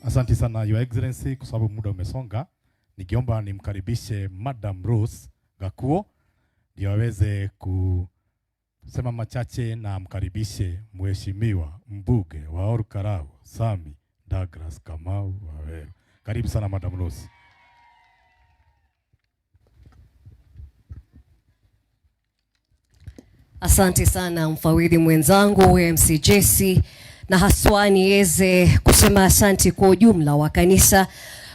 Asante sana, Your Excellency, kwa sababu muda umesonga, nikiomba nimkaribishe Madam Rose Gakuo ndio aweze kusema machache na amkaribishe Mheshimiwa mbunge wa Ol Kalou Sammy Douglas Kamau Waweru. Karibu sana, Madam Rose. Asante sana, mfawidhi mwenzangu MC Jesse, na haswa niweze kusema asante kwa ujumla wa kanisa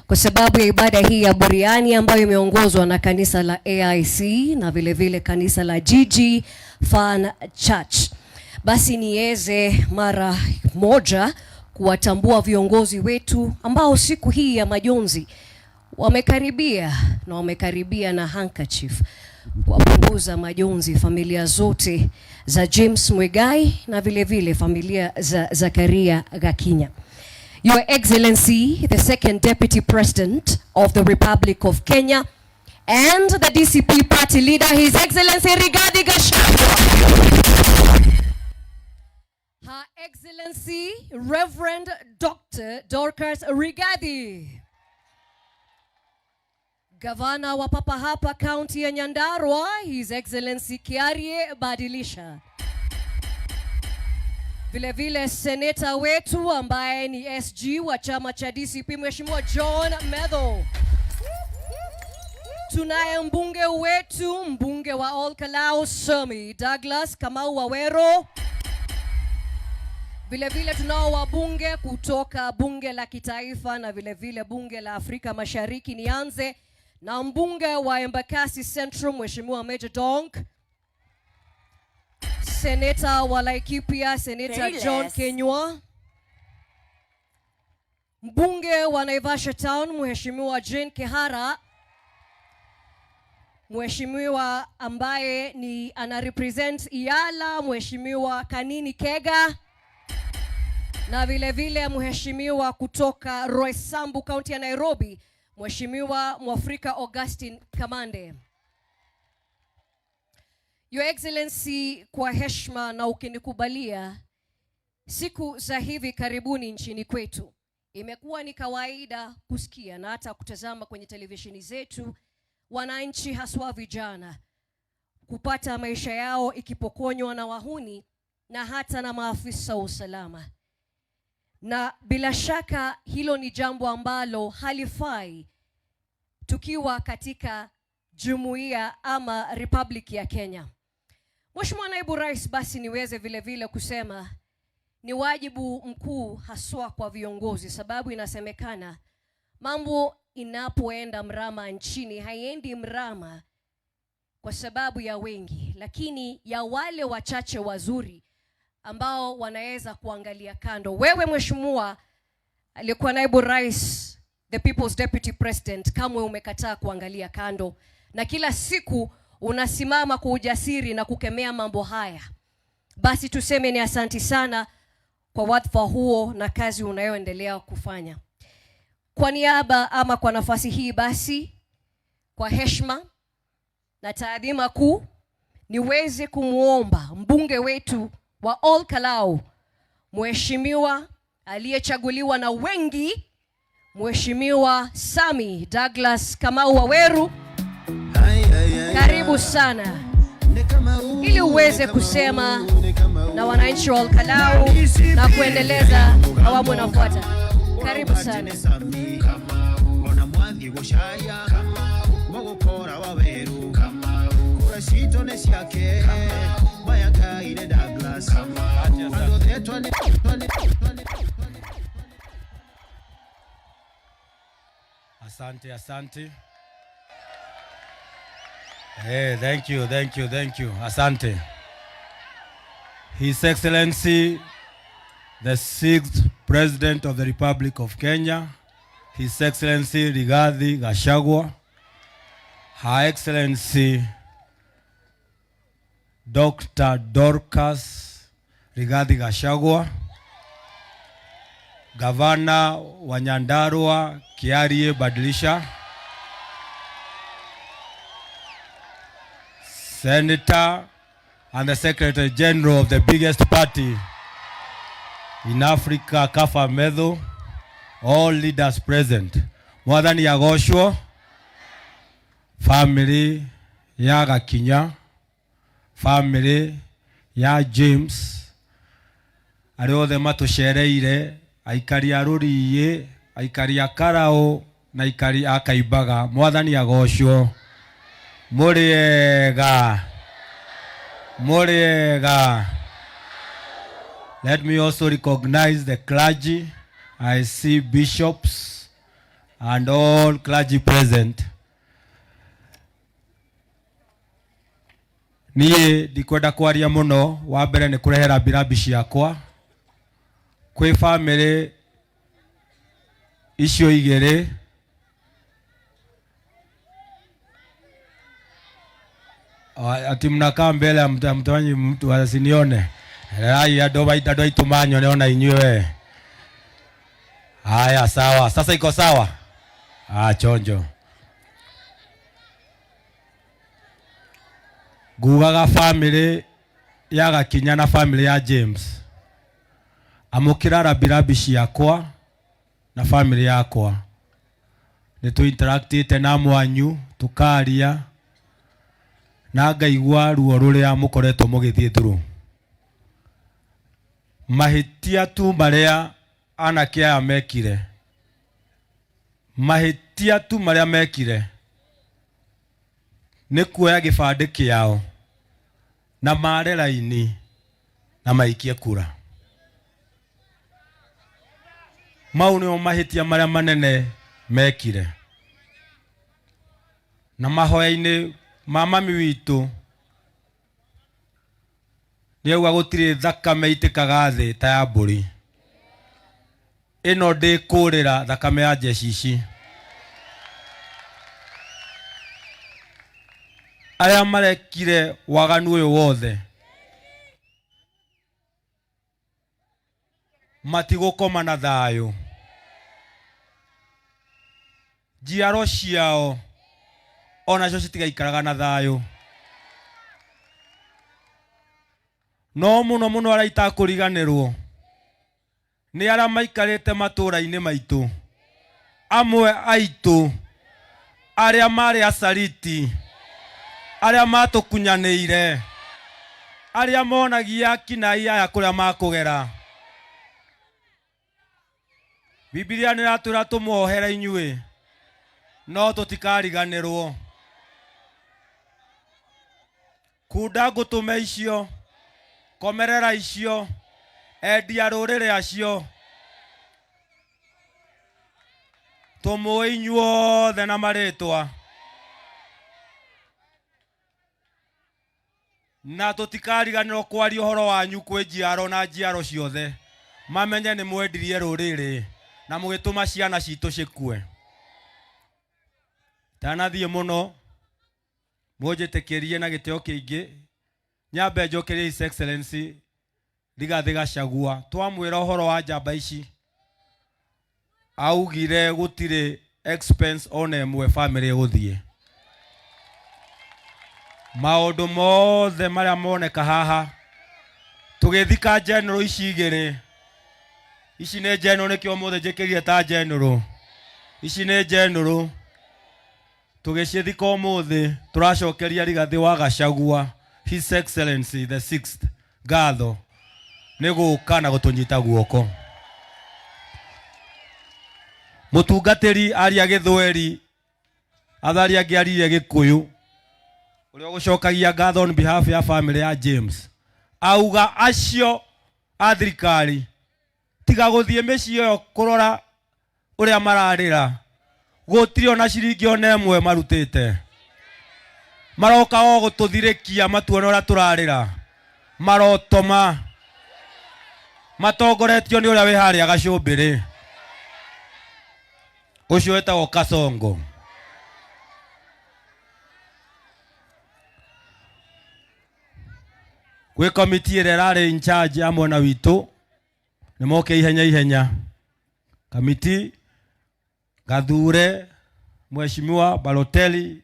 kwa sababu ya ibada hii ya buriani ambayo imeongozwa na kanisa la AIC na vile vile kanisa la GG Fan Church. Basi niweze mara moja kuwatambua viongozi wetu ambao siku hii ya majonzi wamekaribia na wamekaribia na handkerchief kuwapunguza majonzi familia zote za James Muigai na vile vile familia za Zakaria Gakinya. Your Excellency, the second Deputy President of the Republic of Kenya and the DCP party leader, His Excellency Rigathi Gachagua. Her Excellency, Reverend Dr. Dorcas Rigathi. Gavana wa papa hapa kaunti ya Nyandarua, His Excellency Kiarie Badilisha. Vile vile seneta wetu ambaye ni SG wa chama cha DCP, Mheshimiwa John Methu. Tunaye mbunge wetu, mbunge wa Ol Kalou Sammy Douglas Kamau Waweru. Vile vile tunao wabunge kutoka bunge la kitaifa na vile vile bunge la Afrika Mashariki. Nianze na mbunge wa Embakasi Central, Mheshimiwa Mejja Donk, Seneta wa Laikipia, Seneta John Kinyua, mbunge wa Naivasha Town, Mheshimiwa Jane Kihara, Mheshimiwa ambaye ni ana represent Yala, Mheshimiwa Kanini Kega, na vile vile mheshimiwa kutoka Roysambu, kaunti ya Nairobi, Mheshimiwa Mwafrika Augustine Kamande. Your Excellency, kwa heshima na ukinikubalia, siku za hivi karibuni nchini kwetu imekuwa ni kawaida kusikia na hata kutazama kwenye televisheni zetu wananchi haswa vijana kupata maisha yao ikipokonywa na wahuni na hata na maafisa wa usalama. Na bila shaka hilo ni jambo ambalo halifai tukiwa katika jumuiya ama Republic ya Kenya. Mheshimiwa Naibu Rais, basi niweze vile vile kusema ni wajibu mkuu haswa kwa viongozi, sababu inasemekana mambo inapoenda mrama nchini haiendi mrama kwa sababu ya wengi, lakini ya wale wachache wazuri ambao wanaweza kuangalia kando. Wewe Mheshimiwa aliyekuwa Naibu Rais, the People's Deputy President, kamwe umekataa kuangalia kando na kila siku unasimama kwa ujasiri na kukemea mambo haya. Basi tuseme ni asanti sana kwa wadhifa huo na kazi unayoendelea kufanya. Kwa niaba ama kwa nafasi hii basi, kwa heshima na taadhima kuu, niweze kumwomba mbunge wetu wa Ol Kalou, Mheshimiwa aliyechaguliwa na wengi, Mheshimiwa Sammy Douglas Kamau Waweru, karibu sana ili uweze kusema na wananchi wa Ol Kalou na kuendeleza awamu inayofuata. Karibu sana. Ona mwathi gucaya magukora Waweru kura citũ nĩ ciake maya ngaire Douglas andũ othe twani twani twani. Asante, asante. Hey, thank you, thank you, thank you. Asante. His Excellency, the sixth President of the Republic of Kenya, His Excellency Rigathi Gachagua, Her Excellency Dr. Dorcas Rigathi Gachagua, Gavana wa Nyandarua Kiarie Badilisha, Senator and the Secretary General of the biggest party in Africa, Kaffa Methu, All leaders present. Mwathani agocwo. Family ya Gakinya, family ya James, arĩa othe matũcereire, aikari a Rũriĩ, aikari a Karaũ na aikari a Kaimbaga, Mwathani agocwo. Mũrĩ ega, mũrĩ ega. Let me also recognize the clergy. I see bishops and all clergy present. Niĩ ndikwenda kwaria mũno. Wa mbere nĩ kũrehe rambirambi ciakwa kwĩ bamĩrĩ icio igĩrĩ. Ati mnakaa mbele hamtamani mtu asinione. Ai, andũ andũ aitũ manyone ona inyuĩ we. Haya, sawa. Sasa iko sawa? Ah, chonjo. Ngugaga family ya Gakinya na family ya James, amũkĩra rambirambi ciakwa na family yakwa. Nĩ tũ interactĩte na mwanyu tũkaria na ngaigua ruo rũrĩa mũkoretwo mũgĩthiĩ through. Mahĩtia tu marĩa anake aya mekire, mahĩtia tu marĩa mekire nĩ kuoya gĩbandĩ kĩao na mare raini na maikie kura. Mau nĩmo mahĩtia marĩa manene mekire. Na mahoya-inĩ ma mami witũ nĩ auga gũtirĩ thakame itĩkaga thĩ ta ya mbũri. Ĩno ndĩkũrĩra thakame ya jeshi ici. Arĩa marekire waganu ũyũ wothe matigũkoma na thayũ. Njiaro ciao onacio citigaikaraga na thayũ. No mũno mũno arĩa itakũriganĩrwo nĩ arĩa maikarĩte matũũra-inĩ maitũ, amwe aitũ arĩa marĩ acariti, arĩa matũkunyanĩire, arĩa monagia kinai aya kũrĩa makũgera. Bibilia nĩ ĩratwĩra tũmohere inyuĩ, no tũtikariganĩrwo. Kunda ngũtũme icio, komerera icio, endia rũrĩrĩ acio, tũmũĩ inyuothe na marĩtwa, na tũtikariganĩrwo kwaria ũhoro wanyu kwĩ njiaro na njiaro ciothe, mamenye nĩ mwendirie rũrĩrĩ na mũgĩtũma ciana citũ cikue. Ndanathiĩ mũno, mũnjĩtĩkĩrie na gĩtĩo kĩingĩ nyambe njokerie His Excellency Rigathĩ Gachagua. Twamwĩra ũhoro wa njamba ici, augire gũtirĩ expense ona ĩmwe family ĩgũthiĩ. Maũndũ mothe marĩa moneka haha tũgĩthika general ici igĩrĩ, ici nĩ general, nĩkĩo ũmũthĩ njĩkĩrire ta general, ici nĩ general, tũgĩcithika ũmũthĩ tũracokeria Rigathĩ wa Gachagua His Excellency the sixth ngatho nĩ gũka na gũtũnyita guoko. Mũtungatĩri aria gĩthweri, athari angĩ aririe gĩkũyũ, ũrĩa ũgũcokagia ngatho on behalf ya family ya James, auga acio a thirikari tiga gũthiĩ mĩciĩ ĩyo kũrora ũrĩa mararĩra, gũtirĩ ona ciringi ona ĩmwe marutĩte, maroka o gũtũthirĩkia matuone ũrĩa tũrarĩra, marotoma matongoretio nĩ ũrĩa wĩ harĩa gacũmbĩrĩ, ũcio wĩtagwo Kasongo. Gwĩ komiti ĩrĩa ĩrarĩ in charge ya mwena witũ nĩ moke ihenya ihenya. Kamiti Gathure, Mheshimiwa Balotelli,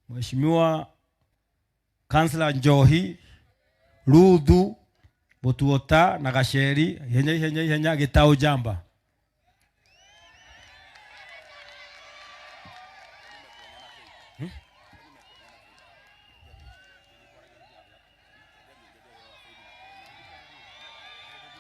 Mheshimiwa Councillor Njohi, Ruthu, Mutuota na Gaceri, ihenya ihenya ihenya, Gitau Jamba.